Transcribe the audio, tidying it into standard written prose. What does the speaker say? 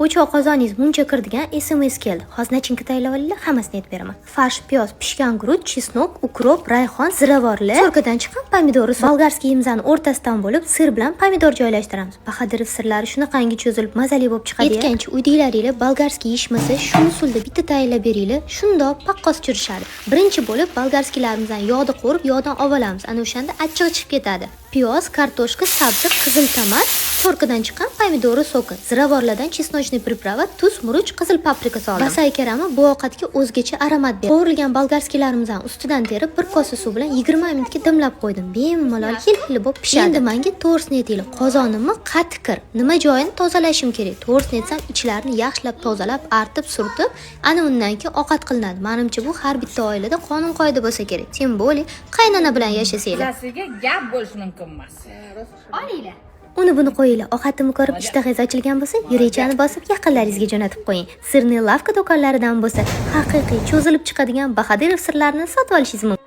O'choq qozoningiz muncha kirdigan SMS keldi. Hozir начинка tayyorlab olinglar, hammasini aytib beraman. Фарш, piyoz, pishgan guruch, чеснок, укроп, rayhon, ziravorlar, терка dan chiqqan pomidori, болгарский imizni o'rtasidan bo'lib, сыр bilan pomidor joylashtiramiz. Bahodirov сыр lari shunaqangi cho'zilib, mazali bo'lib chiqadi. Aytgancha, uydagilaringlar болгарский yeyishmasa, shu usulda bitta tayyorlab beringlar, shundoq paqqos churishadi. Birinchi bo'lib болгарский larimizni yog'da qovurib, yog'dan olib olamiz. Ana o'shanda achchig'i chiqib ketadi. Piyoz, kartoshka, sabzi, qizil tomat, терка dan chiqqan pomidori соки, ziravorlardan чесночный приправа, tuz, murch, qizil paprika soldim. Basay karami bu ovqatga o'zgacha аромат beradi. Qovurilgan болгарский larimizni ustidan terib, bir kosa suv bilan 20 minutga dimlab qo'ydim. Bemalol hil-hil bo'lib pishadi. Endi menga to'g'risini aytinglar, qozonimni qati kir. Nima joyini tozalashim kerak? To'g'risini aytsam, ichlarini yaxshilab tozalab, artib, surtib, ana undan keyin ovqat qilinadi. Menimcha, bu har bitta oilada qonun qoida bo'lsa kerak. Тем более qaynona bilan yashasanglar. Qizasiga gap bo'lishi mumkin emas. Olinglar. Uni buni qo'yinglar. Ovqatimni ko'rib ishtahangiz ochilgan bo'lsa, yurakchani bosib yaqinlaringizga jo'natib qo'ying. Сырный лавка do'konlaridan bo'lsa, haqiqiy cho'zilib chiqadigan Bahodirov сыр larini sotib olishingiz mumkin.